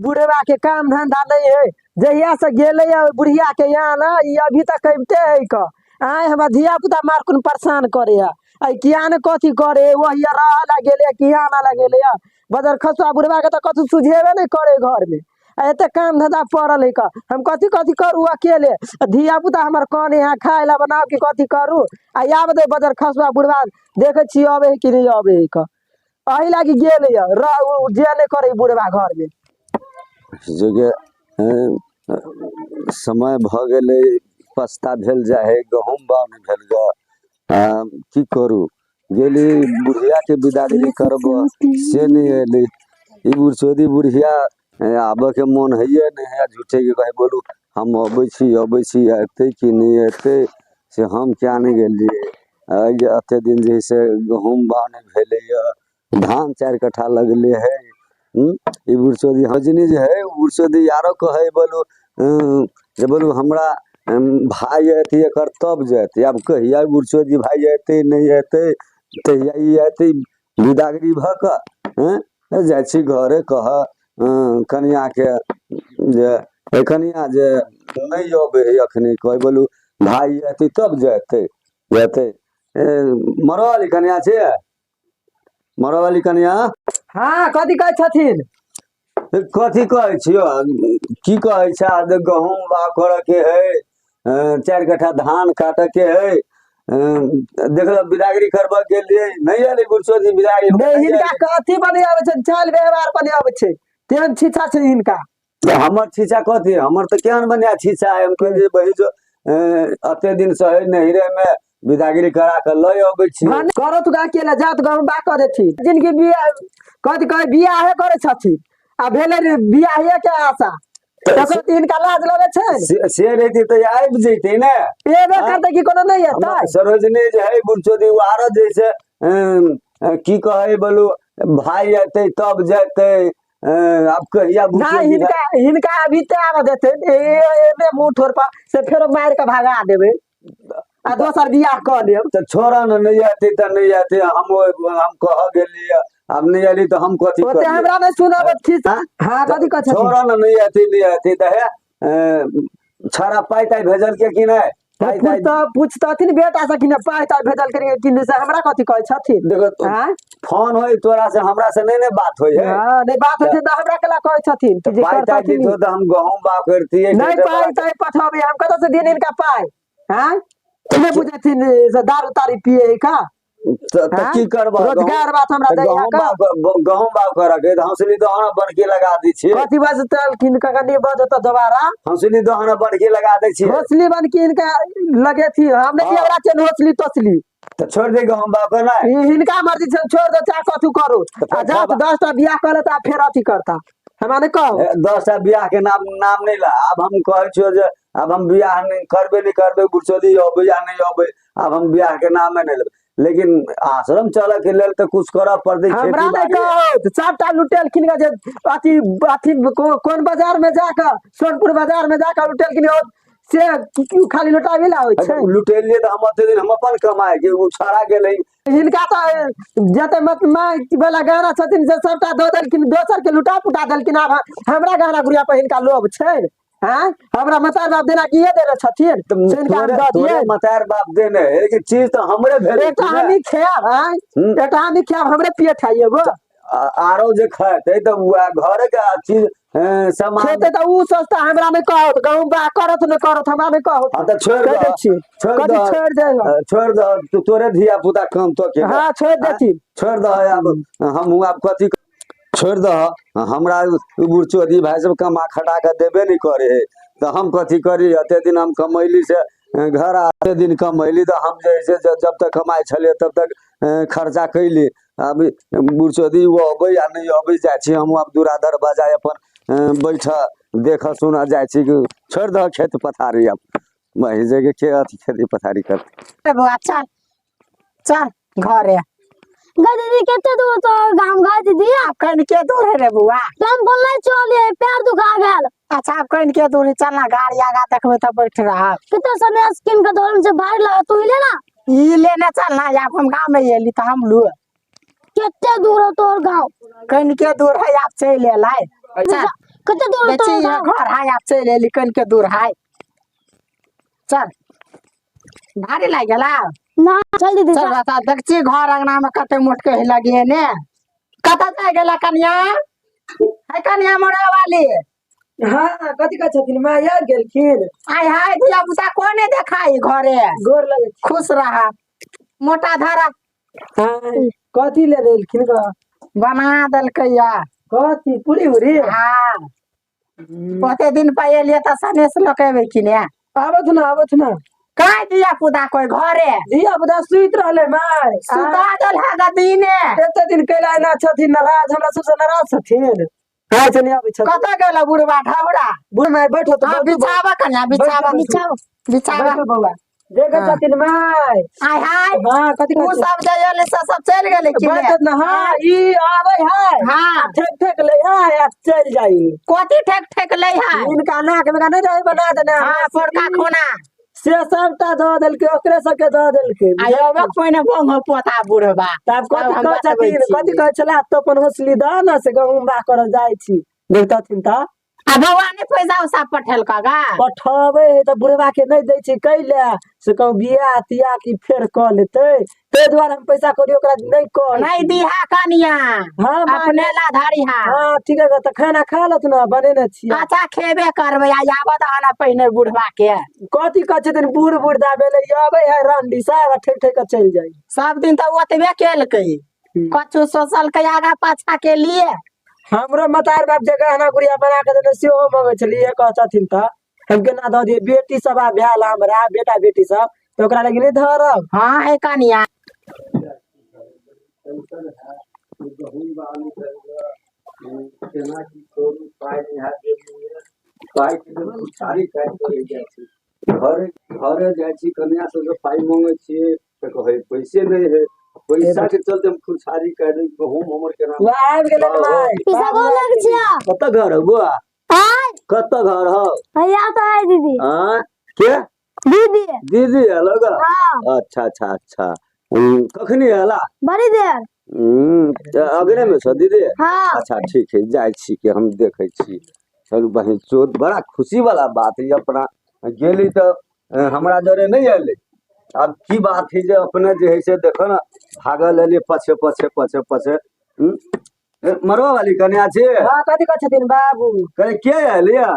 बुढ़वा के काम धंधा नहीं है। जहिया से गेले है बुढ़िया के यहाँ ना, ई अभी तक अबिते है क। आय हमरा धिया पुता मार कुन परेशान करे है। आई किया ने कथी करे, वही रह ला गेले किया ना ला गेले है। बदर खसुआ बुढ़वा के तो कथू सुझेबे नहीं करे घर में। आ एते काम धंधा पड़ल है क, हम कथी कथी करू अकेले। आ धिया पुता हमर कन यहाँ खाए ला बनाओ कि कथी करू। आ आब दे बदर खसुआ बुढ़वा, देखे छी अबे है कि नहीं अबे है क। एहि लागी गेल यऽ रह उ जे नहि करे बुढ़वा घर में। जे समय भऽ गेलै, पस्ता भेल जाइ हइ, गहूम बाउग नहि भेल गऽ। की करू, गेली बुढ़ियाके बिदागरी करबऽ, से नहि अयलै। ई बुढ़चोदी बुढ़िया आबऽके मोन होइए नहि हइ। झूठेके कहै बोलू हम अबै छी अबै छी, अयतै कि नहि अयतै से हम किए नहि गेलियै। एहि एतेक दिन जे हइ से गहूम बाउग नहि भेलैए, धान 4 कट्ठा लगले हइ। ई बुढ़चोदी हजनी जे हइ, ओ बुढ़चोदी आरो कहै बोलू जे बोलू हमरा भाय अयतै एकर तब जेतै। आब कहिया बुढ़चोदी भाय अयतै नहि अयतै, तहिया ई अयतै बिदागरी भऽ कऽ। जाइ छी घरे कहऽ कनिआँके जे हे कनिआँ, जे नहि अबै हइ एखनी, कहै बोलू भाय अयतै तब जेतै जेतै। मरल कनिआँ छियै, मरवाली कनिया। हाँ, कथी कहै छथिन? कथी कहै छियो, की कहै छै? गहूम बाग करऽ के है, 4 कट्ठा धान काटऽ के है। देखल बिदागरी करबऽ गेलियै, नहि एलै गुरसोजी बिदागरी। नहि, हिनका कथी बने आबै छै, चालि व्यवहार बने आबै छै, तेहन छिछा छै हिनका। हमर छिछा कथी? हमर तऽ केहन बढ़िया छिछा है। हम कहलियै बही जो एते दिन से है नहिरे में, बिदागरी करा के लय अबै छी। करो तू अकेले जात गहूम बा कऽ देथिन। जिनकी बियाह कथी कहै, बियाहे करै छथिन आ भेलै रे बियाहे के आशा, तकर तऽ हिनका लाज लगै छै। से रहितै तऽ आबि जैतै ने। एबे करतै कि कोनो नहि एतै। सरोजनी जे है बुढ़चोदी, ओ आरो जे से की कहै बोलू भाय एतै तब जेतै। आब कहिया नहि हिनका हिनका अभी ते आबऽ देतै एने मुँह ठोर पर से फेरो मारि कऽ भगा देबै आ दोसर बियाह कऽ लेब। तऽ छोड़ऽ ने, नहि एतै तऽ नहि एतै। हम कहऽ गेलियै, आब नहि एली तऽ हम कथी ओते हमरा नहि सुनब खिस्सा। हाँ, कथी कहै छथिन? छोड़ऽ ने, नहि एतै नहि एतै तऽ हे छड़ा पाइ ताइ भेजलकै कि नहि? पाइ ताइ पूछतथिन बेटा से कि नहि पाइ ताइ भेजलकै कि नहि, से हमरा कथी कहै छथिन? देखो, फोन होय तोरा से, हमरा से नहि ने बात होय है। हाँ, नहि बात होइ छै तऽ हमरा केला कहै छथिन कि जे पाइ ताइ दितो तऽ हम गहूम बाग करतियै। नहि पाइ ताइ पठाबी, हम कतऽ से दियन हिनका पाइ? हाँ, नहि बुझथिन से दारू तारू पिए है का? तऽ की करबह? रोजगार बात हमरा दै गहूम बाग करऽ के हंसुली दहना बनकी लगा दै छियै। कथी बजतलखिन? कनि बजत दोबारा। हंसुली दहना बनकी लगा दै छियै। हौसली बनकी हिनका लगेथी, हम नहि हमरा छै हौसली तोसली। तऽ छोड़ि दे गहूम बाग नहि, हिनका मर्जी छै, छोड़ दे चाहे कथू करू। आ जा 10टा बियाह कर लेता फेर अथी करता, हमरा नहि कहू। 10टा बियाह के नाम नाम नहि ला। आब हम कहै छियौ जे आब हम बियाह नहि करबे नहि करबै। बुढ़चोदी अबै या नहि अबै, आब हम बियाह के नामे नहि लेबै, लेकिन आश्रम चलऽ के लेल तऽ कुछ करऽ पड़तै। हमरा नहि कहत, सबटा लुटेलखिन जे अथी अथी कोन बाजार में जाकऽ, सोनपुर बाजार में जाकऽ लुटेलखिन से खाली लुटाबे ला होइ छै। लुटेलियै तऽ हम ओते दिन हम अपन कमाइ के ओ छड़ा गेलै। हिनका तऽ जते मत माय वाला गहना छथिन से सबटा दऽ देलखिन, दोसर के लुटा पुटा देलखिन। आब हमरा गहना गुड़िया पर हिनका लोभ छै? हैं, हमरा मतार बाप देना किए देने छथिन से हिनका हम दऽ दियै? मतार बाप देने है, लेकिन चीज तऽ हमरे भेलै। एकटा हमही खायब? आँय, एकटा हमही खायब, हमरे पेट है एगो। आरो जे खेतै तऽ वएह घरे के चीज सामान खेतै तऽ उ सस्ता। हमरा नहि कहत, गहूम बा करत नहि करत, हमरा नहि कहत। हाँ, तऽ छोड़ि कहि दै छियै। छोड़ि कथी दह। छोड़ि दे? छोड़ि दह, तू तोरे धिया पुता काम तो के। हाँ, छोड़ि देथिन। छोड़ि दह आब, हम आब कथी छोड़ि दह। हमरा बुढ़चोदी भाय सब कमा खटा कऽ देबे नहि करे है तऽ हम कथी करी? एते दिन हम कमैली से घर एते दिन कमैली तऽ हम जे है से जब तक कमाइ छलियै तब तक खर्चा कैली। आब बुढ़चोदी ओ अबै आ नहि अबै, जाइ छी हम आब दूरा दरवाजा अपन बैठ देखऽ सुनऽ जाइ छी। छोड़ि दह खेत पथारी, आब वही जगह के अथी खेती पथारी करतै। बौआ, चल चल घरे। गे दीदी, कते दूर तो गाम गा दीदी? आब कनिके दूर है रे बौआ। हम बोलने चलिए, पैर दुखा गेल। अच्छा, आब कनिके दूर है, चल ना, गाड़ी आगा देखबै तऽ बैठ रहब। कते सनेस कीन के धोरन से भारी लगा, तू ही ले ना। ई लेने चल ना, आब हम गाँव में एली तऽ हम लू। कते दूर हो तोहर गाँव? कनिके दूर है, आब चलि एलै, चल। कते दूर देखी तोहर यहाँ गाम? घर है आप चलि एली कनिके दूर है चल भारी लागि गेला ना चल दीदी चल चल। बता देख छी घर अंगना में कते मोट के लगिए ने कतऽ जाय गेला कनिया है कनिया मोरा वाली हाँ कथी कहै छथिन माय आबि गेलखिन आय हाय धिया पुता कोने देखाई घरे गोर लगै छी खुश रह मोटा धरा हाँ, कथी ले एलखिन ग बना देलकै या कथी पूरी उरी हाँ ओते दिन पर एलियै तऽ सनेस लऽ के एबै कि ने आबथ ना आबथ ना काय धिया पुता कोई घरे धिया पुता सुति रहलै माय सुता देल है गदीने एते दिन कैला एना छथिन नाराज हमरा सबसँ नाराज छथिन आइ से नहि आबै छथिन कतऽ गेल बुढ़बा ढौरा बूढ़ माय बैठो तऽ हाँ बैठू बिछावा कन्या बिछावा बिछाओ बिछावा बैठो बौआ देखै हाँ। छथिन माय आय हाय हाँ कथी उ कहै सब जे एलै से सब चलि गेलै कि ने बैठत ना हाँ ई आबै है हाँ ठेक ठेक ले है आ चलि जाइ कथी ठेक ठेक लै है हिनका नाक में नहि रहै बना देने हाँ पोरका खोना से सबटा दऽ देलकै ओकरे सबके दऽ देलकै आ एबक पहिने बंग पोता बुढ़बा तब तब कथी हम कहै बतबै छथिन छी। कथी कहै छला तो अपन हौसली दऽ ने से गहूम बा करऽ जाइ छी देखतथिन तऽ आ बौआ ने पैसा उसा पठेलका गा पठबै है तऽ बुढ़बा के नहि दै छै कैले से कहूँ बियाह तियाह की फेर कऽ लेतै ताहि दुआरे हम पैसा कौड़ी ओकरा नहि कहै नहीं छी। दीहा कनिया हाँ माय अपने ला धरिहा हाँ ठीक है तऽ खाना खा लत ने बनेने छियै अच्छा खेबे करबै आ आबत आना पहिने बुढ़बा के कथी कहै छथिन बूढ़ बूढ़ दा भेलै अबै है रंडी साहब आ ठेक ठेक कऽ चलि जाइ सब दिन तऽ ओतबे केलकै कछु सोचलकै आगा पाछा के लिए हमरो मतार बाप जे गहना गुड़िया बना के देने सेहो मंगै छलियै कहतथिन तऽ हम केना दऽ दियै बेटी सब आब भेल हमरा बेटा बेटी सब तऽ ओकरा लगी नहि धरब हाँ है कनिया टेंशन है गहूम बालू केना की करू पाइ नहि हैत जेबीमे पाइके लेल पुछारी काटि कऽ रहि जाइ छी घरे घरे जाइ छी कन्या सबसँ पाइ मङ्गै छियै तऽ कहै पैसे नहि है पैसा के चलते हम खुशहाली कह दै गहूम हमर केना वएह आबि गेलै ने माय ई सब गोर लगै छियै कतऽ घर हौ बौआ आय कतऽ घर हौ हैया तऽ है दीदी आँय के दीदी दीदी एलो ग हाँ अच्छा अच्छा अच्छा कखनी एला बड़ी देर तऽ अगले में छौ दीदी हाँ अच्छा ठीक है जाइ छी के हम देखै छी चलू बहिन चोद बड़ा खुशी वाला बात है अपना गेली तऽ हमरा जरे नहि एलै आब की बात है जे अपने जे है से देखो ने भागल एलियै पछे पछे पछे पछे मरवा वाली कन्या छी हाँ कथी कहै छथिन बाबू कहे के एलियै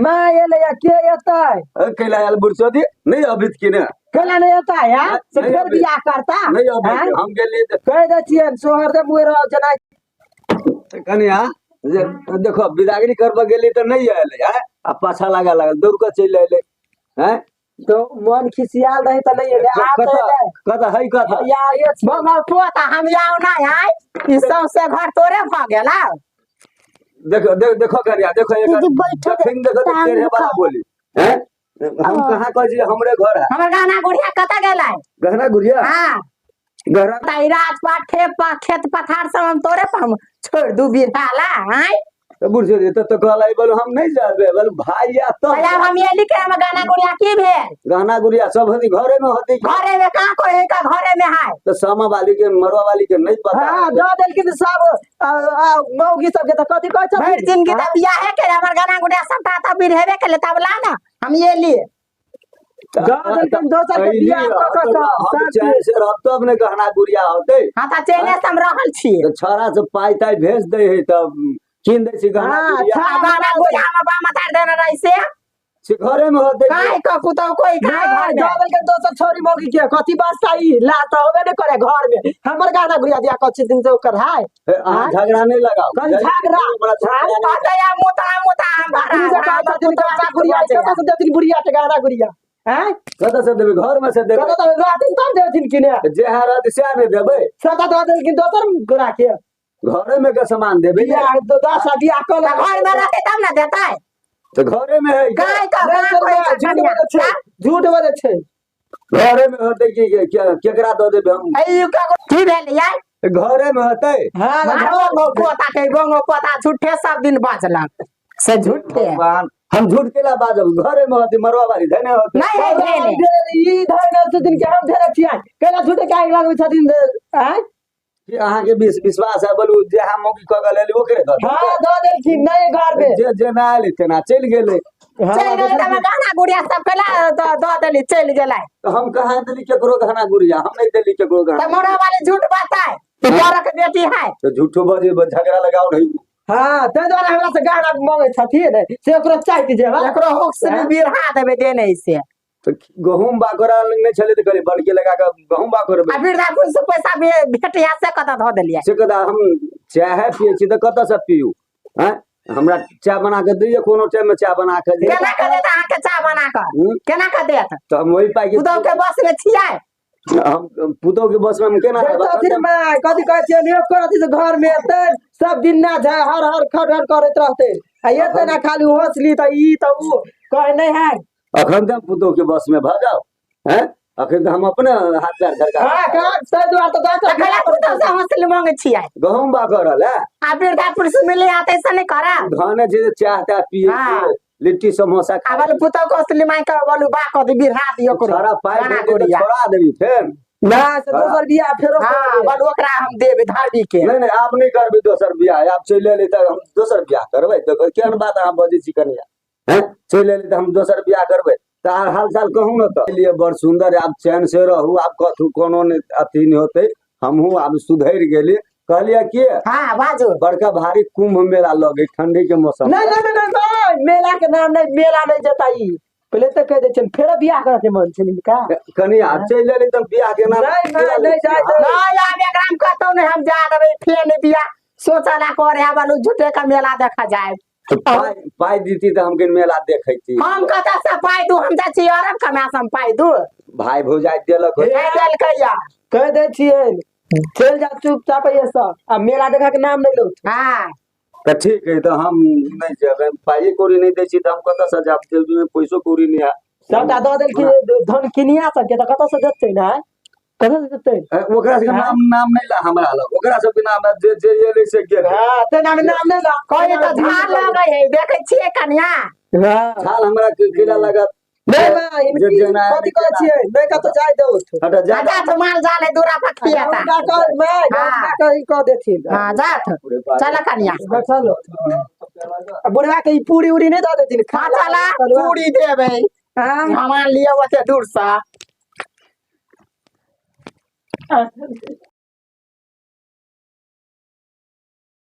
माय एलै या के एतै कैला आयल बुढ़चोदी नहि अबित कि ने कैला नहि एतै हैं से नहि फेर अबै। बियाह करता नहि अबित हैं? हम गेलियै तऽ कहि दै छियनि सोहर दे मुँह रह जेना कन्या जे देखो बिदागरी करबऽ गेली तऽ नहि एलै आँय आ पाछा लागऽ लागल दौड़ कऽ चलि एलै आँय तो मन खिसियाल रहे तऽ नहि एलै आब तऽ कतऽ एलै कतऽ है कतऽ या ये छी। बंगल पोता हम जाउ ना आय ई सौंसे घर तोरे भऽ गेल आउ देखो देखो देखो कन्या देखो एकर दीदी बैठो जखन देखो तऽ टांग टेढ़े वाला दुखाओ। बोली हैं हम कहाँ कहै छियै हमरे घर है हमर गहना गुड़िया कतऽ गेलै गहना गुड़िया हाँ गहना तऽ ई राजपाट खेत खेत पथार सब हम तोरे पर हम छोड़ि दू बीघा ला आँय तऽ बुझ तऽ तऽ कहलै बोलू हम नहि जाबे बोलू भाई आ तब आब हम एली के हम गहना गुड़िया की भेल गहना गुड़िया सब होती घरे में होती घरे में कहाँ कोई है का घरे में है तऽ सामा वाली के मरवा वाली के नहीं पता हाँ दऽ देलखिन सब मौगी सबके तऽ कथी कहै भरि छथिन जिनगी तऽ बियाहे के हमर गहना गुड़िया सबटा तऽ बिरहेबे के तब ला ना हम एली दऽ देलखिन दोसर के बियाह कऽ कऽ कऽ हम सब चैन से रहब तब ने गहना गुड़िया होतै हाँ तऽ चैने से हम रहल छी तऽ छौड़ा सब पाइ ताइ भेज दै है तब कीन दै छी गहना हाँ, गुड़िया आ गहना गुड़िया हमर बाप मतार देने रही से से घरे में होतै काहे के पुतहु कोई काहे नहि, घर में दऽ देलकै दोसर छौरी मौगी के कथी वास्ता ई ला तऽ होबे नहि करे घर में हमर गहना गुड़िया दिया कथी दिन से ओकर है हे, अहाँ झगड़ा नहि लगाउ कहीं झगड़ा? हमरा झगड़ा नहि कहतै आ मुता मुता हम भरा ई जे कहै छथिन गहना गुड़िया ई कतऽ से देथिन बुढ़िया के गहना गुड़िया हैं कतऽ से देबै घर में से देबै कतऽ से रहथिन तब देथिन कि ने जे है रहत सएह ने देबै सबटा दऽ देलखिन दोसर गोरा के घरे में के सामान देबै बियाह दस बियाह कऽ तऽ घर में रहतै तब ने देतै तऽ घरे में है काहे के नहि, कहाँ कोई नहि, झूठ बजै छै झूठ बजै छै घरे में होतै कि केकरा दऽ देबै हम ई की भेल यार घरे में होतै हाँ मारो पोता के गोंगो पोता झूठे सब दिन बाजलक से झूठे भगवान हम झूठ केला बाजब घरे में होतै मरवा बारी धने होतै नहीं है भेले ई धरे छथिन कि हम धरे छियै कैला झूठे काहे लगबै छथिन आँय कि अहाँके विश्वास है बोलू जे हम मौकी कऽ के लेली ओकरे दऽ देलकै। हाँ दऽ देलखिन नहीं घर में जे जेना एलै तेना चलि गेलै। हाँ, चलि गेलै तऽ गहना गुड़िया सब केला दऽ दऽ देली चलि गेलै। तऽ हम कहाँ देली केकरो गहना गुड़िया? हम नहि देली केकरो तऽ गहना। मोरा वाले झूठ बताए बड़क बेटी है। तऽ झूठो बजे झगड़ा लगाओ रही। हाँ ताहि दुआरे हमरा से गहना मांगे छथिन से ओकरो चाहती जेबा एकरो हुक से बिरहा देबै देने से। तऽ गहूम बा करा नहि छलै तऽ कहलियै बड़के लगा कऽ गहूम बा करबै। आ वृद्धा से पैसा भेट से कतऽ धऽ देलियै? से कदा हम चाहे पियै छी तऽ कतऽसँ पीयू? आँय हमरा चाय बना कऽ दैये कोनो टाइममे चाय बना कऽ दे। केना कऽ देत अहाँके चाय बना कऽ? केना कऽ देत? तऽ हम ओहि पाइके पुतहु के बस में छियै? हम पुतहु के बस में हम केना रहब? छथिन माय कथी कहै छियै एको रति से घर में एतै सब दिन ना जाय हर हर खड़ खड़ करैत रहतै आ एतै ना खाली हौसली तऽ ई तऽ ऊ कहै नहि है। अखन तऽ हम पुतहु के बस में भऽ जाउ हैं? अखन तऽ हम अपने हाथ पैर झरका हाँ कहाँ ताहि दुआरे तऽ दस तऽ कहला पुतहु से हौसली मांगे छियै। गहूम बा कर रहल है। आ वृद्धा पुरुष मिले आते से नहीं करब। धाने छै जे चाह ताह पियै हाँ। छियै, लिट्टी समोसा आ बोलू पुतहु के हौसली मांगि कऽ बोलू बा कऽ दी बिरहा दियौ ओकरो। छोड़ा पाइ गहना भेटतै तऽ गुड़िया। छोड़ा देबी फेर। ना से दोसर बियाह फेरो हाँ करबै। बोलू ओकरा हम देबै धरबी के। नहि नहि आब नहि करबै दोसर बियाह। आब चलि एलै तऽ हम दोसर बियाह करबै? तऽ केहन बात अहाँ बजै छी कनिया? हैं चलि एलै तऽ हम दोसर बियाह करबै? तऽ आर हाल चाल कहू ने। तऽ लिए बड़ सुन्दर आब चैन से रहू। आब कथू कोनो नहि अथी नहि होतै। हमहूँ आब सुधरि गेली। कहलियै की हाँ बाजू। बड़का भारी कुंभ मेला लगै ठंडी के मौसम। नहीं नहीं नहीं नहीं मेला के नाम नहीं मेला नहीं जेता ई पहिले तऽ कहि दै छियनि फेरो बियाह करऽ के मन छलै का? कनिया चलि एलै तऽ बियाह के नाम नहीं, नहीं, नहीं जाय दे। नहीं आब एकरा हम कतौ नहीं हम जा देबै फेर नहीं बियाह सोचला करे है बोलू झूठे का मेला देखा जाए। तऽ पाइ पाइ दीती तऽ हम कनि मेला देखैती। हम कतऽ से पाइ दू? हम जाइ छी अरब कमाए से हम पाइ दू? भाय भौजाइ देलक होय। नहि देलकै या। कहि दै छियनि चलि जा चुपचाप एहिसँ आ मेला देखऽ के नाम नहि लौ। हाँ तऽ ठीक है तऽ हम नहि जेबै। पाइए कौड़ी नहि दै छी तऽ हम कतऽसँ जायब? जेबीमे पैसो कौड़ी नहि है। सबटा दऽ देलखिन धन किनिया सबके तऽ कतऽ से देतै ने? कतऽ से देतै? ओकरा सबके नाम नाम नहि ला हमरा लग। ओकरा सबके नाम जे जे एलै से गेलै। हाँ तेना नाम नहि ला। कहै तऽ झाड़ लगै है देखै छियै कनिया। हाँ झाल हमरा केला लागत। नहीं माँ जे इनकी जेना कथी कहै छियै नहि कतौ जाय दौ। हटा जा। जा तो माल जाल है दूरा पर खियाता। हुनका कह माय हाँ। हुनका कह ई कह देथिन। हाँ जात चल कनिया। चलो आ बुढ़वा के ई पूरी उरी नहि दऽ देथिन हाँ चला पूरी देबै। हाँ सामान लिअ ओते दूर से।